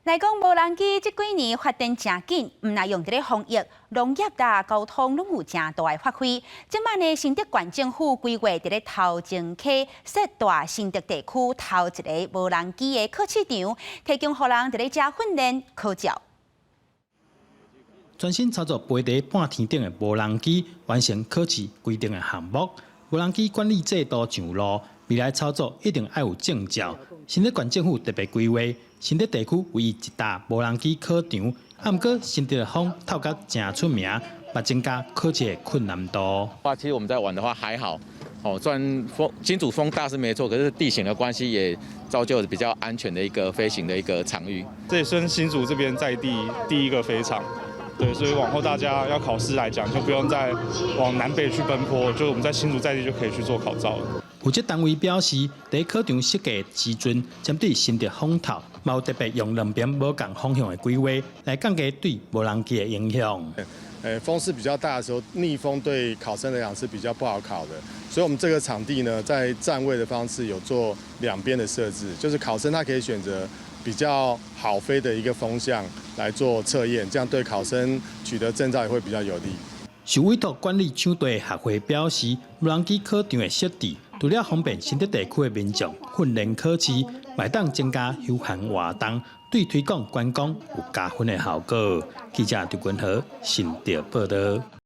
來講無人機這幾年發展誠緊，毋但用佇咧防疫、農業佮交通攏有誠大的發揮。這擺呢，新竹縣政府規劃佇咧頭前溪設大新竹地區頭一个無人機的考試場，提供予人佇咧遮訓練考照。專心操作飛佇半天頂的無人機，完成考試規定的項目。無人機管理制度上路，未來操作一定愛有證照。新竹縣政府特別規劃，新竹地區唯一一搭無人機考場，啊，毋過新竹的風透甲誠出名，嘛增加考試的困難度。話其實我們在玩的話還好，哦，雖然風新竹風大是沒錯，可是地形的關係也造就比較安全的一個飛行的一個場域。這也算新竹這邊在地第一個飛場，對，所以往後大家要考試來講，就不用再往南北去奔波，就我們在新竹在地就可以去做考照了。負責單位表示，佇考場設計時陣，針對新竹風透，嘛有特別用兩邊無仝方向的規劃，來降低對無人機的影響。風勢比較大的時候，逆風對考生來講是比較不好考的，所以我們這個場地呢，在站位的方式有做兩邊的設置，就是考生他可以選擇比較好飛的一個風向來做測驗，這樣對考生取得證照也會比較有利。受委託管理場地的學會表示，無人機考場的設置，除了方便新竹地區的民眾訓練考試，嘛會當增加休閒活動，對推廣觀光有加分的效果。記者張君和新竹報導。